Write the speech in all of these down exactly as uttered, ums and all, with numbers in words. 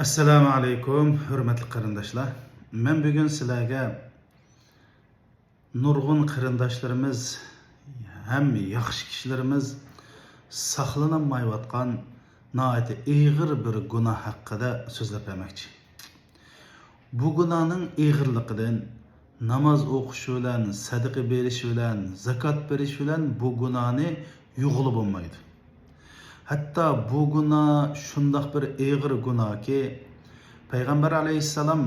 ئەسسالامۇ ئەلەيكۇم، ھۆرمەتلىك قېرىنداشلار. مەن بۈگۈن سىلەرگە نۇرغۇن قېرىنداشلىرىمىز ھەم ياخشى كىشىلىرىمىز ساقلىنالمايۋاتقان ناھايىتى ئېغىر بىر گۇناھ ھەققىدە سۆزلەپ بەرمەكچى. بۇ گۇناھنىڭ ئېغىرلىقىدىن ناماز ئوقۇش بىلەن، سەدىقە بېرىش بىلەن، زاكات بېرىش بىلەن بۇ گۇناھنى يۇغىلى بولمايدۇ. ھەتتا بۇ گۇناھ شۇنداق بىر ئېغىر گۇناھكى، پەيغەمبەر ئەلەيھىسسالام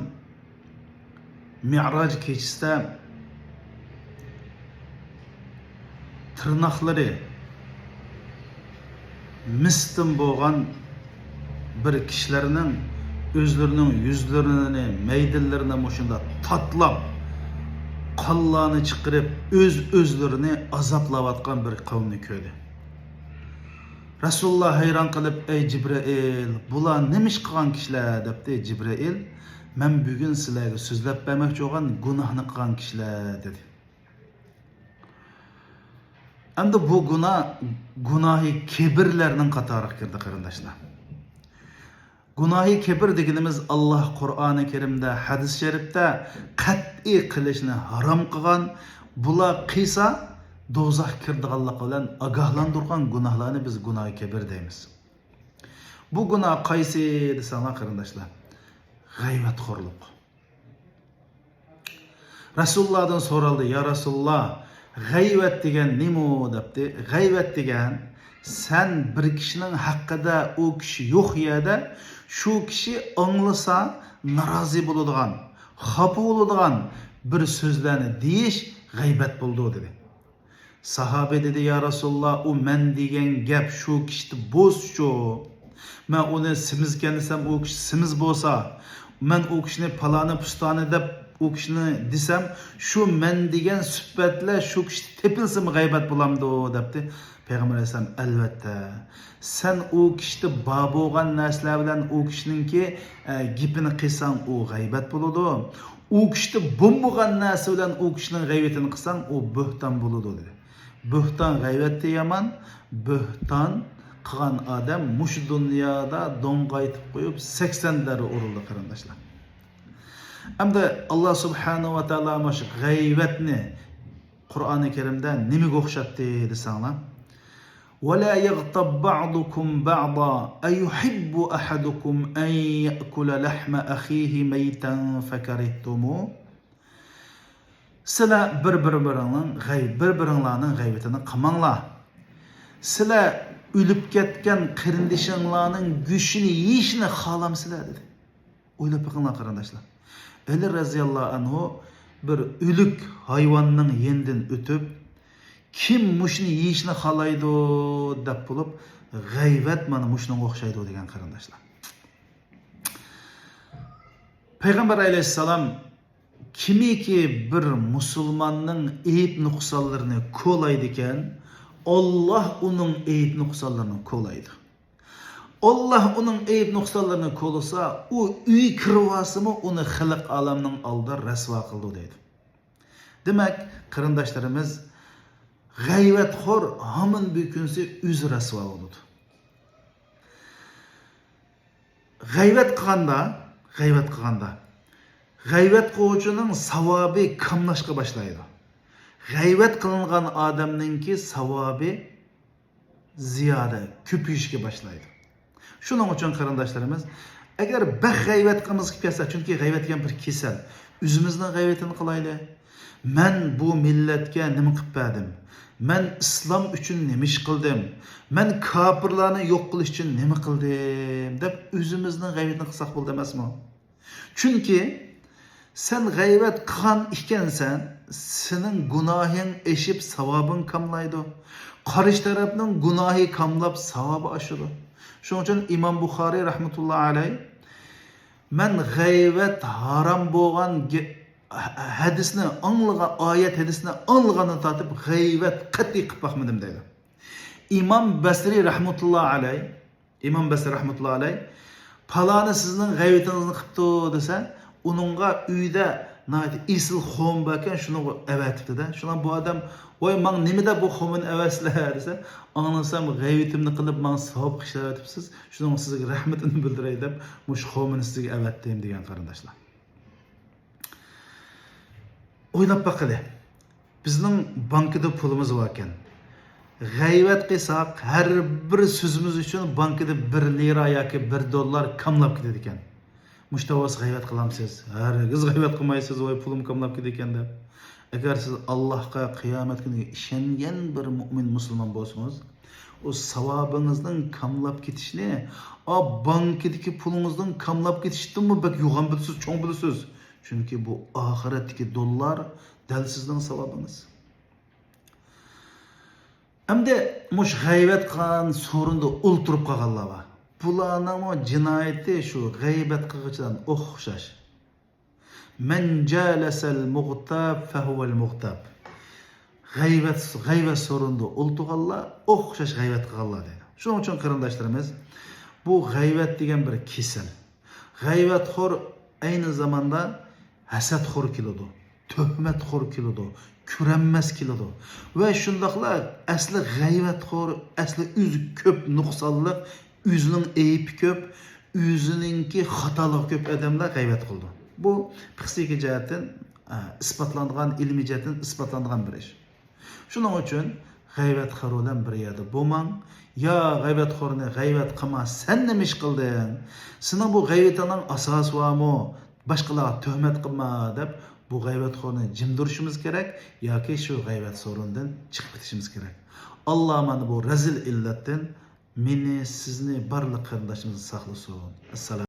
مىئراج كېچىسىدە تىرناقلىرى مىستىن بولغان بىر كىشىلەرنىڭ ئۆزلىرىنىڭ يۈزلىرىنى، مەيدىلىرىنى مۇشۇنداق تاتىلاپ، قانلارنى چىقىرىپ، ئۆز-ئۆزلىرىنى ئازابلاۋاتقان بىر قەۋمنى كۆردى. رەسۇلۇللا ھەيران قېلىپ، «ئەي جىبرىئىل، بۇلار نېمە ئىش قىلغان كىشىلەر؟» دەپتۇ. جىبرىئىل، «مەن بۈگۈن سىلەرگە سۆزلەپ بەرمەكچى بولغان گۇناھنى قىلغان كىشىلەر» دېدى. ئەمدى بۇ گۇناھ گۇناھى كەبىرلەرنىڭ قاتارىغا كىردى، قېرىنداشلار. گۇناھى كەبىر دېگىنىمىز، ئاللا قۇرئانى كەرىمدە، ھەدىس شەرىپتە قەتئىي قىلىشنى ھارام قىلغان، بۇلار قىلسا دوزاخ كىرىدىغانلىقى بىلەن ئاگاھلاندۇرغان گۇناھلارنى بىز گۇناھى كەبىر دەيمىز. بۇ گۇناھ قايسى دېسەڭلار، قېرىنداشلار، غەيۋەتخورلۇق. رەسۇلۇللادىن سورالدى، «يا رەسۇلۇللا، غەيۋەت دېگەن نېمە؟» دەپتۇ. غەيۋەت دېگەن، سەن بىر كىشىنىڭ ھەققىدە، ئۇ كىشى يوق يەردە شۇ كىشى ئاڭلىسا نارازى بولىدىغان، خاپا بولىدىغان بىر سۆزلەرنى دېيىش غەيۋەت بولىدۇ، دېدى. ساھابە دېدى، «يا رەسۇلۇللا، ئۇ مەن دېگەن گەپ شۇ كىشىدە بولسىچۇ؟ مەن ئۇنى سېمىزكەن دېسەم، ئۇ كىشى سېمىز بولسا، مەن ئۇ كىشىنى پالانى پۇستانى دەپ ئۇ كىشىنى دېسەم، شۇ مەن دېگەن سۈپەتلەر شۇ كىشىدە تېپىلسىمۇ غەيۋەت بولامدۇ؟» دەپتۇ. پەيغەمبەر ئەلەيھىسسالام، ئەلۋەتتە، سەن ئۇ كىشىدە بار بولغان نەرسىلەر بىلەن ئۇ كىشىنىڭكى، ئە، گېپىنى قىلساڭ، ئۇ غەيۋەت بولىدۇ. ئۇ كىشىدە بولمىغان نەرسە بىلەن ئۇ كىشىنىڭ غەيۋىتىنى قىلساڭ، ئۇ بۆھتان بولىدۇ، دېدى. بۆھتان غەيۋەتتىن يامان، بۆھتان قىلغان ئادەم مۇشۇ دۇنيادا دوڭغايتىپ قويۇپ، سەكسەن دەررە ئۇرۇلدى، قېرىنداشلار. ئەمدى ئاللا سۇبھانەھۇ ۋە تائالا مۇشۇ غەيۋەتنى قۇرئانى كەرىمدە نېمىگە ئوخشاتتى دېسەڭلار، «ولا يغتب بعضكم بعضا أيحب أحدكم أن يأكل لحم أخيه ميتا فكرهتموه.» سىلەر بىر-بىرىڭلارنىڭ غەي-، بىر-بىرىڭلارنىڭ غەيۋىتىنى قىلماڭلار. سىلەر ئۆلۈپ كەتكەن قېرىندىشىڭلارنىڭ گۆشىنى يېيىشنى خالامسىلەر، دېدى. ئويلاپ بېقىڭلار، قېرىنداشلار. ئەلى رەزىياللاھۇ ئەنھۇ بىر ئۆلۈك ھايۋاننىڭ يېنىدىن ئۆتۈپ، «كىم مۇشۇنى يېيىشنى خالايدۇ؟» دەپ بولۇپ، غەيۋەت مانا مۇشۇنىڭغا ئوخشايدۇ، دېگەن، قېرىنداشلار. پەيغەمبەر ئەلەيھىسسالام، كىمكى بىر مۇسۇلماننىڭ ئەيىب نۇقسانلىرىنى كولايدىكەن، ئاللا ئۇنىڭ ئەيىب نۇقسانلىرىنى كولايدۇ. ئاللا ئۇنىڭ ئەيىب نۇقسانلىرىنى كولىسا، ئۇ ئۆي كىرىۋالسىمۇ ئۇنى خەلق ئالەمنىڭ ئالدىدا رەسۋا قىلىدۇ، دەيدۇ. دېمەك، قېرىنداشلىرىمىز، غەيۋەتخور ھامان بىر كۈنسى ئۆزى رەسۋا بولىدۇ. غەيۋەت قىلغاندا، غەيۋەت قىلغاندا، غەيۋەت قىلغۇچىنىڭ ساۋابى كاملاشقا باشلايدۇ. غەيۋەت قىلىنغان ئادەمنىڭكى ساۋابى زىيادە كۆپىيىشكە باشلايدۇ. شۇنىڭ ئۈچۈن قېرىنداشلىرىمىز، ئەگەر بەك غەيۋەت قىلغۇمىز كەلسە، چۈنكى غەيۋەت دېگەن بىر كېسەل، ئۆزىمىزنىڭ غەيۋىتىنى قىلايلى. مەن بۇ مىللەتكە نېمە قىلىپ بەردىم؟ مەن ئىسلام ئۈچۈن نېمە ئىش قىلدىم؟ مەن كاپىرلارنى يوق قىلىش ئۈچۈن نېمە قىلدىم؟ دەپ ئۆزىمىزنىڭ غەيۋىتىنى قىلساق بولىدۇ ئەمەسمۇ؟ چۈنكى سەن غەيۋەت قىلغان ئىكەنسەن، سېنىڭ گۇناھىڭ ئېشىپ، ساۋابىڭ كاملايدۇ. قارشى تەرەپنىڭ گۇناھى كاملاپ، ساۋابى ئاشىدۇ. شۇنىڭ ئۈچۈن ئىمام بۇخارىي رەھمەتۇللا ئەلەي، مەن غەيۋەت ھارام بولغان گە-، ھە-، ھەدىسنى ئاڭلىغان، ئايەت ھەدىسنى ئاڭلىغاندىن تارتىپ غەيۋەت قەتئىي قىلىپ باقمىدىم، دەيدۇ. ئىمام بەسرى رەھمەتۇللا ئەلەي، ئىمام بەسرى رەھمەتۇللا ئەلەي، پالانى سىزنىڭ غەيۋىتىڭىزنى قىپتۇ دېسە، ئۇنىڭغا ئۆيدە ناھايىتى ئېسىل خۇمى باركەن، شۇنىڭغا ئەۋەتىپتۇ-دە. شۇنىڭ بۇ ئادەم، ۋاي، ماڭا نېمە دەپ بۇ خۇمىنى ئەۋەتسىلەر دېسە، ئاڭلىسام، غەيۋىتىمنى قىلىپ، ماڭا ساۋابقا ئىشلەۋېتىپسىز، شۇنىڭغا سىزگە رەھمىتىمنى بىلدۈرەي دەپ، مۇشۇ خۇمىنى سىزگە ئەۋەتتىم دېگەن، قېرىنداشلار. ئويلاپ باقىلى. بىزنىڭ بانكىدا پۇلىمىز باركەن. غەيۋەت قىلساق، ھەر بىر سۆزىمىز ئۈچۈن بانكىدا بىر لىرا ياكى بىر دوللار كاملاپ كېتىدىكەن. مۇشۇنداق بولسا غەيۋەت قىلامسىز؟ ھەرگىز غەيۋەت قىلمايسىز، ۋاي، پۇلۇم كاملاپ كېتىدىكەن دەپ. ئەگەر سىز ئاللاھقا، قىيامەت كۈنىگە ئىشەنگەن بىر مۆمىن مۇسۇلمان بولسىڭىز، ئۇ ساۋابىڭىزنىڭ كاملاپ كېتىشىنى، ئا، بانكىدىكى پۇلىڭىزنىڭ كاملاپ كېتىشىدىنمۇ بەك يوغان بىلىسىز، چوڭ بىلىسىز. چۈنكى بۇ ئاخىرەتتىكى دوللار دەل سىزنىڭ ساۋابىڭىز. ئەمدى مۇشۇ غەيۋەت قىلغان سورۇندا ئولتۇرۇپ قالغانلار بار. بۇلارنىڭمۇ جىنايىتى شۇ غەيۋەت قىلغۇچىلارغا ئوخشاش. مەن جالەسەل مۇغتاب فەھۇۋەل مۇغتاب. غەيۋەت، غەيۋەت سورۇندا ئولتۇرغانلار ئوخشاش غەيۋەت قىلغانلار دەيدۇ. شۇنىڭ ئۈچۈن قېرىنداشلىرىمىز، بۇ غەيۋەت دېگەن بىر كېسەل. غەيۋەتخور ئەينى زاماندا ھەسەتخور كېلىدۇ، تۆھمەتخور كېلىدۇ، كۆرەلمەس كېلىدۇ. ۋە شۇنداقلا ئەسلى غەيۋەتخور، ئەسلى ئۆزى كۆپ نۇقسانلىق، ئۆزىنىڭ ئەيىبى كۆپ، ئۆزىنىڭكى خاتالىقى كۆپ ئادەملەر غەيۋەت قىلىدۇ. بۇ پسىخىكا جەھەتتىن، ئە، ئىسپاتلانغان، ئىلمىي جەھەتتىن ئىسپاتلانغان بىر ئىش. شۇنىڭ ئۈچۈن غەيۋەتخور بىلەن بىر يەردە بولماڭ. يا غەيۋەتخورنى غەيۋەت قىلما، سەن نېمە ئىش قىلدىڭ؟ سېنىڭ بۇ غەيۋىتىڭنىڭ ئاساسى بارمۇ؟ باشقىلارغا تۆھمەت قىلما دەپ، بۇ غەيۋەتخورنى جىم تۇرۇشىمىز كېرەك ياكى شۇ غەيۋەت سورۇندىن چىقىپ كېتىشىمىز كېرەك. ئاللا مانا بۇ رەزىل ئىللەتتىن مېنى، سىزنى، بارلىق قېرىنداشلىرىمىزنى ساقلىسۇن. ئەسسالام.